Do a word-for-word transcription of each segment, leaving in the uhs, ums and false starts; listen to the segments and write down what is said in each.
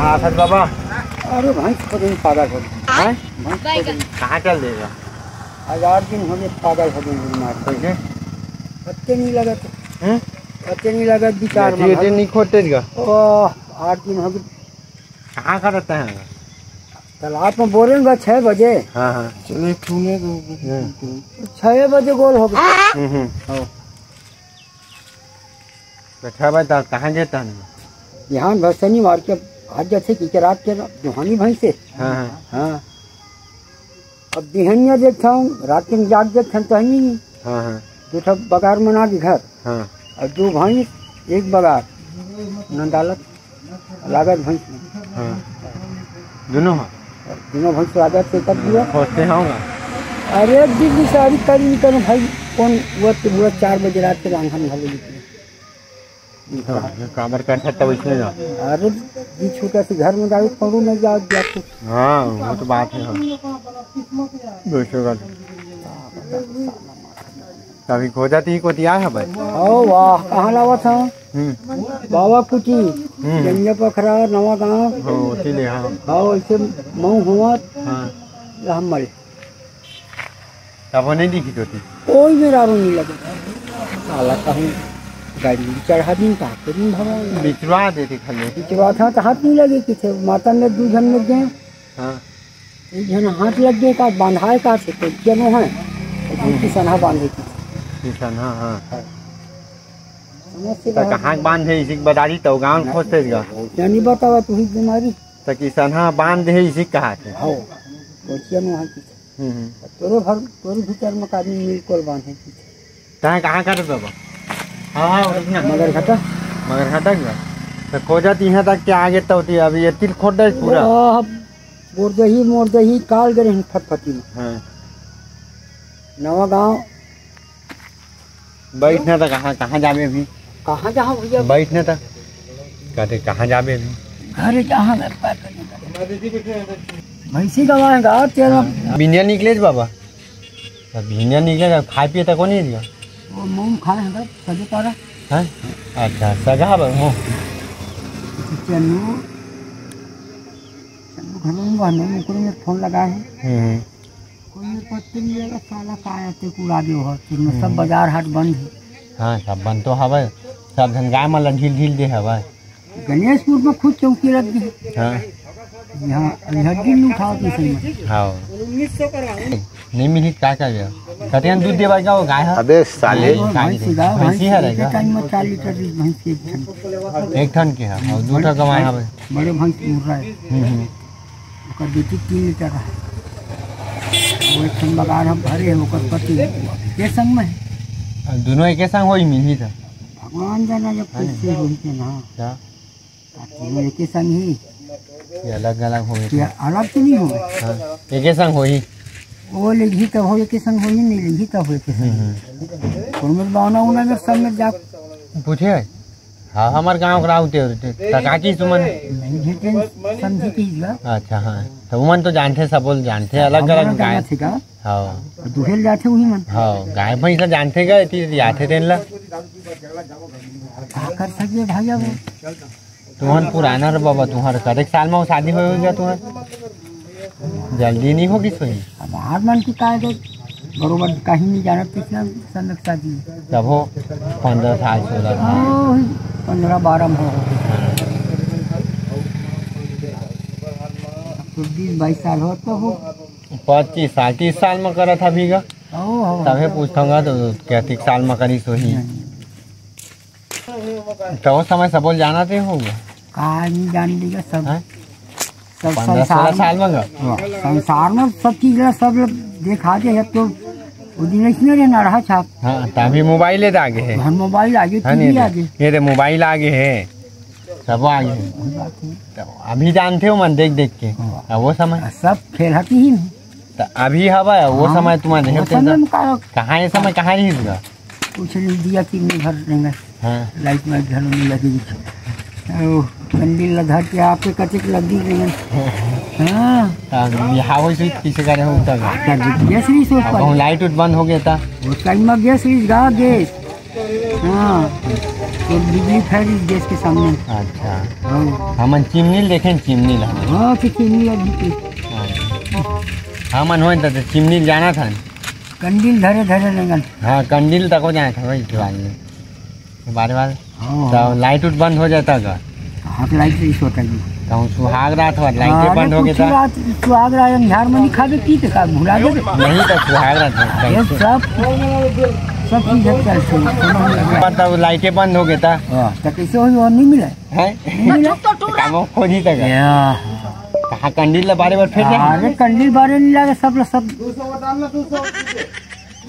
हाँ, सर बाबा। अरे भैंस खोजे में पागल हो गए। हैं? भैंस खोजे में। कहाँ चल देगा? आज आठ दिन हो गए, पागल हो गए बीमार। कैसे? पत्ते नहीं लगत। हैं? पत्ते नहीं लगत, विचार ये में ये नहीं खोदते का? ओह, आठ दिन हो गए। कहाँ का रहता है? तालाब में बोरेंगे छः बजे। हाँ, हाँ। चलो, एक ठूने को। हम्म। छः बजे गोल हो गए। हम्म, हम्म। हाँ। तो छः बजे तक कहाँ गए तहन? यहाँ बस शनिवार के आज जैसे कि रात के दुहानी भैंस से। हाँ, हाँ। हाँ। अब बिहनिया देखता हूँ, रात के जाग देखता हूँ तो है नहीं। हाँ, हाँ। दो ठो बगार मना के घर। हाँ। और दो भैंस, एक बगार। नंदालत लागत भैंस में। हाँ। दोनों हाँ। दोनों भैंस लागत से कर दिया। खोजते होगा। अरे, एक दिन की सारी करी नहीं करूँ भाई, कौन वो तो हुआ चार बजे रात के रांधन घाले लेके। हाँ, ये काबर कर सकता वैसे ना। अरे, जी छोटा से घर में जाओ, पड़ू नहीं जाओ, जाओ। हाँ, वो तो बात है, हाँ। दूसरी बात। कभी खोजा ती कोती आए है भाई? ओ वाह, कहाँ लावत हव? हम्म। बाबा कुटी, हम्म। जंगिया पखरा, नवा गांव। हो, ओती ले, हाँ। हाँ, इसे मऊ हुआ। हाँ। हमल। तब वो नहीं दिखी होती। कोई मेरा रो नहीं लगे। साला कहूँ गाड़ी में चढ़ा दिन, का करूँ भगवान? बिचवा देते खाली। बिचवा था तो हाथ नहीं लगे किथे। माता में दू झन में गए। हाँ। एक झन हाथ लग गए का, बांधाए का से तो जनो है। एक झन किसनहा बांधे की। किसनहा, हाँ। हाँ। समझ से तो बाहर कहाँ के बांधे, इसी के बता दी तो गाँव खोजते जा। नहीं बतावा तू ही बीमारी। तो किसनहा बांध दे, इसी कहा थे। हाँ। वो जनो है किथे। हम्म, हम्म। तोरे भर, तोरे भीतर में आदमी मिल कोल बांधे किथे। तैं कहाँ कर बाबा? हाँ, हाँ, उठिया। मगर घटा। मगर घटा गया। तो खोजत यहाँ तक के आगे तो होती, अभी ये तिल खोट है पूरा। ओह, बोरदही, मोरदही, काल गए हैं फटफटी में। हाँ। नवा गांव। बैठना था कहाँ, कहाँ जाबे अभी? कहाँ जाओ भैया? बैठना था। कहते, "कहाँ जाबे अभी?" घरे जहाँ घर पर भैंसी गवाएगा तेरा। बिनिया निकले बाबा। अब हिंगा निकले, खाए पिए तक नहीं दिया। वो मूंग खाए हैं, सजे तारा। हैं? अच्छा, सगा बा, हो। चन्नू, चन्नू घर में बहने, मुकुर में फोन लगा है। हम्म। कोई पत्ते नहीं लेगा, साला का आते कुड़ा दियो हो, फिर में सब हम्म। बाजार हाट बंद है। हाँ, सब बंद तो हवे, सब झन गाय मन ला ढील ढील दे हवे। गणेशपुर में खुद चौकी रख दी। हाँ। यहाँ, यहाँ दिन उठाओ तो सही में। हाँ। नहीं मिली, का कर गया? कटियन दूध देवा का वो गाय है? अबे साले। नहीं, गाय भैंस नहीं। गाय, भैंसी भैंस है एक रहेगा। टाइम में चार लीटर दूध भैंस के एक ठन। एक ठन के है, और दू ठन गवाए हवे। बड़े भैंस मुर्रा है। हम्म, हम्म। ओकर बेटी तीन लीटर है। वो एक ठन बगार हम भरे हैं, ओकर पति के संग में है। दोनों एके संग होई मिली तो। भगवान जाना जब है ना? कैसे होई के ना। क्या? ताकि वो एके संग ही। ये अलग अलग होई। ये अलग तो नहीं होई। हाँ, एके संग होई। वो लेगी तब हो एके संग होई, नहीं लेगी तब हो एके संग। हम्म, हम्म। कोनो में बावना उना में सब में जा। पूछे? हाँ, हमार गाँव के राउते होते। त का की सुमन? नहीं भेटे, समझी की बा। अच्छा, हाँ। तो उमन तो जानथे, सबो ल जानथे, अलग अलग गाय। ठीक है। हाँ। दुहेल जाथे उही मन। हाँ, गाय भैंस ला जानथे का, एती जाथे तेन ला। का कर सके भाई अब? तुमन पुराना रे बाबा, तुम्हारे कतेक साल में शादी होय होगा तुम्हार? जल्दी नहीं होगी सोई। अब हर मन की काय दे, बरोबर कहीं नहीं जाना कितना सन की शादी। तब हो पंद्रह साल, सोलह साल। हाँ, वही पंद्रह बारह में हो। अब तो बीस बाईस साल हो तो हो। पच्चीस साल, तीस साल में करा था भीगा। ओ, हो। तभे पूछथंगा तो कतेक साल में करी सोही। नहीं। तो उस समय सबो ल जानत हे होगा? का नहीं जान लेगा सब। हैं? सब पंद्रह संसार सोलह में, साल में गा? हाँ, संसार में सब चीज ला सब लोग देखा दे है तो वो दिन इसमें रे नरहा छाप। हाँ, तो अभी मोबाइल ले आगे है। हाँ, मोबाइल आगे, है टीवी नहीं? आगे। ये तो मोबाइल आगे है, सब आगे है। वही बात है। तो अभी जानते हो मन देख देख के। हाँ। अब वो समय। सब खेल हकी ही नहीं। तो अभी हवा है, वो हाँ, समय तुम्हारे वो देख समय के में का कहाँ ये समय कहाँ रही होगा? कुछ नहीं दिया कि नहीं भर देंगे। हाँ। लाइट माइट घर में लगी। ओ, कंडील ला धर के आपके कटिक लगी गई। हाँ। हाँ, बिहाव होई से किसे करे हो तब? कर दी, गैस रही सोच अब पर। हम लाइट उट बंद हो गया था। वो टाइम में गैस रही गा, गैस। हाँ। बिजली फैल रही देश के सामने। अच्छा। हाँ। हमन चिमनी ल देखेन, चिमनी ला। हाँ, तो चिमनी ला भी। हाँ। हमन होन त चिमनी ल जानत हन। कंडील धरे धरे नंगन। हाँ, कंडील तको जानत हन, वही के बारे में। के बारे बारे। हाँ, तो हाँ। लाइट उट बंद हो जाता का? कहाँ के लाइट इस होता जी? कहूँ सुहाग रात हुआ, लाइटे अरे बंद हो गया कुछ था। रात सुहाग रात अंधार में नहीं खाबे पीते का भुला दे। नहीं तो सुहाग रात होता ये है। सब, सब चीज है, चल, सुनो, सुनो। मतलब लाइटे बंद हो गया था। हाँ, तो कैसे होई, वो नहीं मिला? हैं? नहीं मिला। तो कामो खोजी तक। या। कहाँ कंडील ला बारे बार फिर जाए? अरे कंडील बारे नहीं लगे, सब ला सब।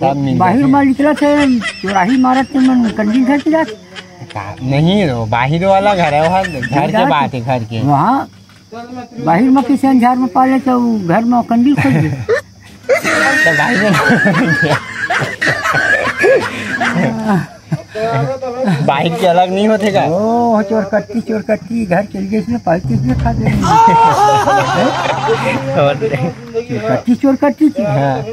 सब मिल बाहिर जाते। मा निकला थे, चौराही मारत के मन कंडील घर की जात। का-, नहीं रो, बाहिर वाला घर है, वहाँ घर के बात है, घर के। वहाँ बाहिर में किसी अंजार में पाले तो उ घर में कंडील खोज दे। तो बाहिर में बाहिर के अलग नहीं होते का? ओ, चोर कट्टी, चोर कट्टी, घर के लिए इसमें पालती इसमें खा दे। और चोर कट्टी, चोर कट्टी थी। हाँ।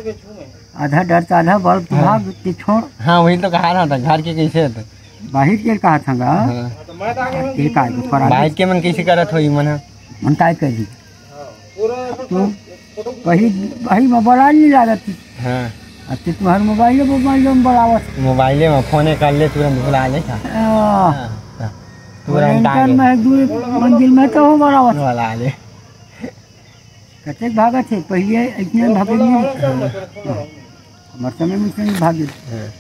आधा डर तो आधा बल हाँ। भाग के छोड़। हाँ, वही तो कहा रहा था, घर के कैसे होते? बाहिर के कहा था गा? हाँ। ये का है, पर बाहिर के मन कैसे करत होई मन? मन काय कर दी? तू वही, वही में बड़ा नहीं लागत। हाँ। अब तो तुम्हारे मोबाइल, मोबाइल में बड़ावत। मोबाइले में फोन कर ले, तुरंत भुला ले का? हाँ। हाँ, हाँ। तुरंत आ इंटर गए। में दू मंजिल में तो हो बड़ावत। भुला ले। कतेक भागत है, पहले इतने भागे नहीं। हमारे समय में इतने नहीं भागे। हाँ।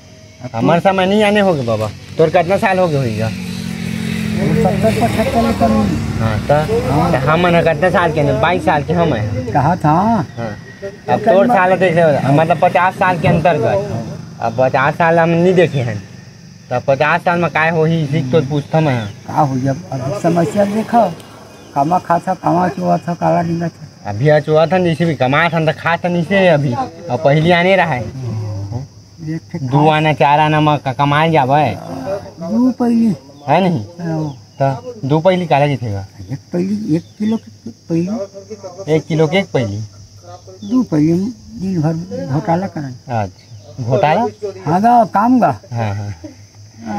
अब तो हमारे समय नहीं आने होगे बाबा। तोर कितना साल होगे होइगा? वो सत्तर पचहत्तर ले कम। हाँ, तो, हाँ। तो हमन ह कितना साल के हैं? बाईस साल के हम हैं। कहा था। हाँ। अब तोर साल देखे, मतलब पचास साल के अंतर्गत। अब पचास साल हम नहीं देखे हैं। तो पचास साल में काय होही, इसी तो पूछता मैं। का हो जब अब समस्या देखो, कामा खाता, कामा चुआ था, काला निंदा था। अभी आज चुआ था, जैसे भी कमा था, तो खा था नीचे अभी। और पहली आने रहा है। एक ठे दू खाए। आना, चार आना में क-, कमाए जावे। दू पहली। है नहीं? हाँ। तो दू पहली काला जीतेगा? एक पहली, एक किलो के पहली। एक किलो के एक पहली? दू पहली, दिन भर घोटाला करन। अच्छा, घोटाला? हाँ गा, काम गा। हाँ, हाँ।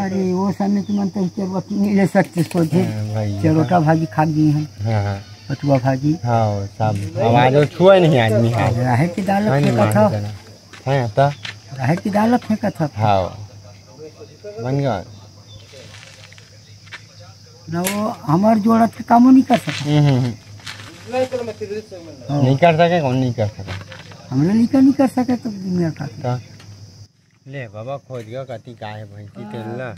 अरे, वो समय तुमन तो चरवती नहीं ले सकते, सोझे हाँ, भाई। चरोटा भाजी खा गई हैं। हाँ, हाँ। पटुआ भाजी। हाँ, सब। आवाज वो छुए नहीं आदमी है। राहर की दाल है फेंका नहीं था। मानते ना। है तो? राहर की दाल फेंका था। हाँ। बन गया। ना वो हमार जोड़त के कामो नहीं कर सका। हम्म, हम्म, हम्म। हाँ। नहीं कर सके, कौन नहीं कर सका? हमरे लइका नहीं कर सके तो दुनिया का। तो ले बाबा, खोज गया कति का है भैंसी तेल ला।